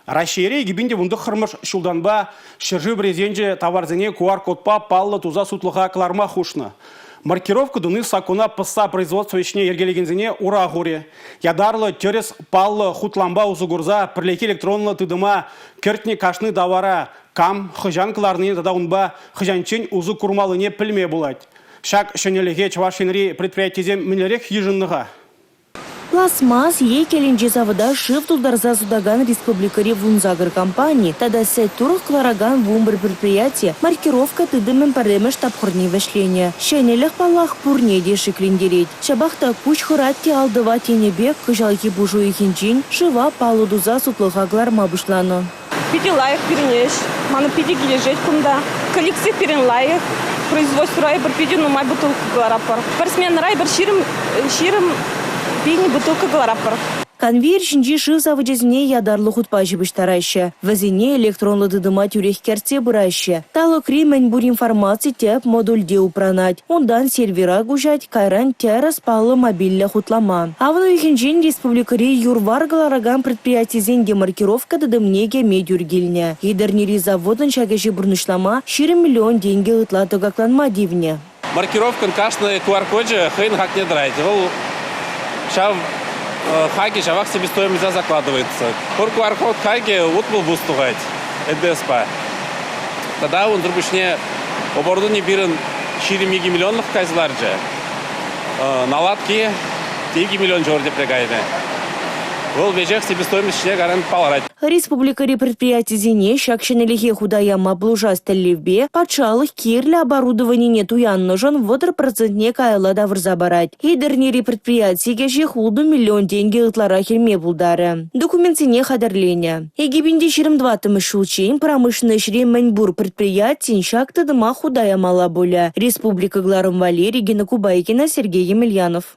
Раҫҫейре 2019-мӗш ҫултанпа ҫӗршыв президенчӗ таварсене QR-кодпа паллӑ туса сутлӑха кӑларма хушнӑ. Маркировка туни саккуна пӑсса производство ӗҫне йӗркелекенсене ура хурӗ. Ятарлӑ тӗрӗс паллӑ хутлампа усӑ курса пӗрлехи электронлӑ тытӑма кӗртнӗ кашни тавара кам, хӑҫан кӑларнине тата унпа хӑҫанччен усӑ курмаллине пӗлме пулать. Ҫак ҫӗнӗлӗхе Чӑваш Енри предприятисем мӗнлерех йышӑннӑ-ха? Пластмасс е кӗленче савӑта шыв тултарса сутакан республикӑри 18 компани тата сӗт-турӑх кӑларакан 11 предприяти маркировка тытӑмӗн пӗрремӗш тапхӑрне вӗҫленӗ. Ҫӗнӗлӗх, паллах, пурне те шиклентерет. Ҫапах та куҫ хӑрать те ал тӑвать тенӗ пек кӑҫалхи пуш уйӑхӗнчен шыва паллӑ туса сутлӑха кӑларма пуҫланӑ. Питӗ лайӑх пирӗн ӗҫ. Мана питӗ килӗшет кунта. Коллектив пирӗн лайӑх. Производствӑра эпир питӗ нумай бутылка кӑларатпӑр. Пӗр сменӑра эпир 20, 20 пин бутылка кӑларатпӑр. Конвейер ҫинчи шыв савӑчӗсене ятарлӑ хутпа ҫыпӑҫтараҫҫӗ. Вӗсене электронлӑ тытӑма тӳрех кӗртсе пыраҫҫӗ. Талӑкри мӗнпур информаци тӗп модульте упранать. Унтан сервера куҫать, кайран тӗрӗс паллӑ мобильлӗ хутлама. Авӑн уйӑхӗнчен республикӑри юр-вар кӑларакан предприятисен те маркировка тытӑмне кӗме тӳр килнӗ. Етӗрнери заводӑн ҫак ӗҫе пурнӑҫлама 20 миллион тенкӗ ытла тӑкакланма тивнӗ. Маркировкӑн кашни QR-кочӗ хӑйӗн хакне тӑрать. Вӑл ҫав хакӗ ҫавах себестоимостьа закладывается. Пур QR-код хакӗ 60 пус тухать НДСпа. Тата унсӑр пуҫне оборудовани пирӗн 22 миллионлӑх кайса ларчӗ. Наладки 2 миллион ҫурӑ тепре кайрӗ. Вӑл веҫех себестоимость ҫине кайран палӑрать. Республикӑри предприятисене ҫак ҫӗнӗлӗхе хута яма пулӑшас тӗллевпе патшалӑх кирлӗ оборудованине туяннӑшӑн 30 процентне каялла тавӑрса парать. Етӗрнери предприяти кӗҫех 6 миллион тенкӗ ытларах илме пултарӗ. Документсене хатӗрленӗ. 2024 ҫулччен промышленноҫри мӗнпур предприятин ҫак тытӑма хута ямалла пулӗ. Республика кӑларӑм валли Регина Кубайкина, Сергей Емельянов.